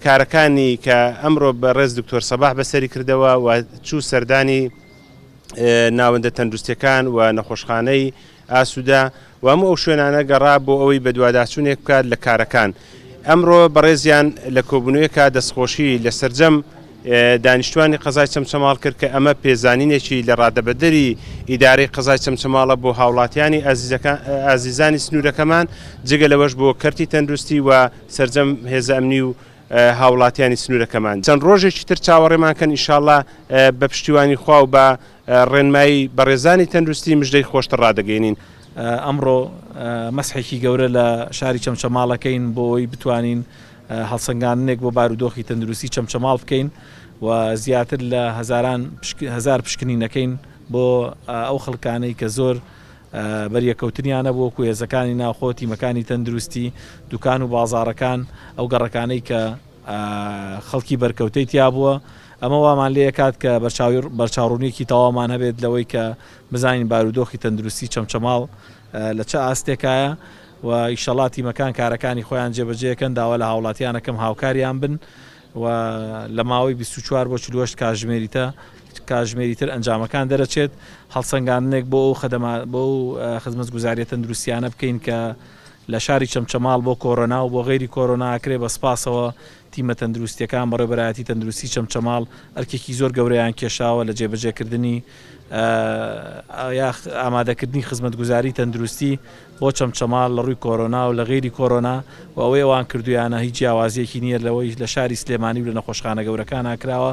کارەکانی کە ئەمڕۆ بەڕێز دکتۆر سەباح بەسەری کردەوە و چوو سەردانی ناوەندە تەندروستیەکان و نەخۆشخانەی ئاسوودە و هەموو ئەو شوێنانە گەڕا بۆ ئەوەی بەدواداچوونێک بکات لە کارەکان. ئەمڕۆ بەڕێزیان لە کۆبوونەوەیەکا دەستخۆشی لە سەرجەم دانیشتوانی قەزای چەمچەماڵ کرد کە ئەمە پێزانینێکی لە ڕادەبەدەری ئیدارەی قەزای چەمچەماڵە بۆ هاوڵاتیانی ئازیزانی سنوورەکەمان، جگە لەوەش بۆ کەرتی تەندروستی و سەرجەم هێزە ئەمنی و هاوڵاتیانی سنوورەکەمان. چەند ڕۆژێکی تر چاوەڕێمان کەن ئیشاڵڵا بە پشتیوانی خوا و بە ڕێنمایی بەڕێزانی تەندروستی مژدەی خۆشتر ڕادەگەینین. ئەمڕۆ مەسحێکی گەورە لە شاری چەمچەماڵ ئەکەین بۆ ئەوەی بتوانین هەڵسەنگاندنێک بۆ بارودۆخی تەندروستی چەمچەماڵ بکەین و زیاتر لە هەزاران هەزار پشکنینەکەین بۆ ئەو خەڵکانەی کە زۆر بەریەکەوتنیان هەبوو وەکو هێزەکانی ناوخۆ، تیمەکانی تەندروستی، دوکان و بازاڕەکان، ئەو گەڕەکانەی کە خەڵکی بەرکەوتەی تیابووە، ئەمە وامان لێکات کە بەرچاوڕوونیەکی تەواومان هەبێت لەوەی کە بزانین بارودۆخی تەندروستی چەمچەماڵ لە چ ئاستێکایە و ئیشەڵا تیمەکان کارەکانی خۆیان جێبەجێکەن، داوا لە هاوڵاتیان ئەکەم هاوکاریان بن و لە ماوەی 24 بۆ 48 کاتژمێری تە کاتژمێری تر ئەنجامەکان دەرەچێت، هەڵسەنگاندنێک بۆ ئەو خەدەما بۆ ئەو خزمەتگوزاریە تەندروستیانە بکەین کە لە شاری چەمچەماڵ بۆ کۆرۆنا و بۆ غەیری کۆرۆنا ئەکرێ بە سپاسەوە تیمە تەندروستیەکان بەڕێوبەرایەتی تەندروستی چەمچەماڵ ئەرکێکی زۆر گەورەیان کێشاوە لە جێبەجێکردنی یا ئامادەکردنی خزمەتگوزاری تەندروستی بۆ چەمچەماڵ لە ڕووی کۆرۆنا و لە غەیری کۆرۆنا و ئەوەی ئەوان کردویانە هیچ جیاوازیەکی نییە لەوەی لە شاری سلێمانی و لە نەخۆشخانە گەورەکانا کراوە.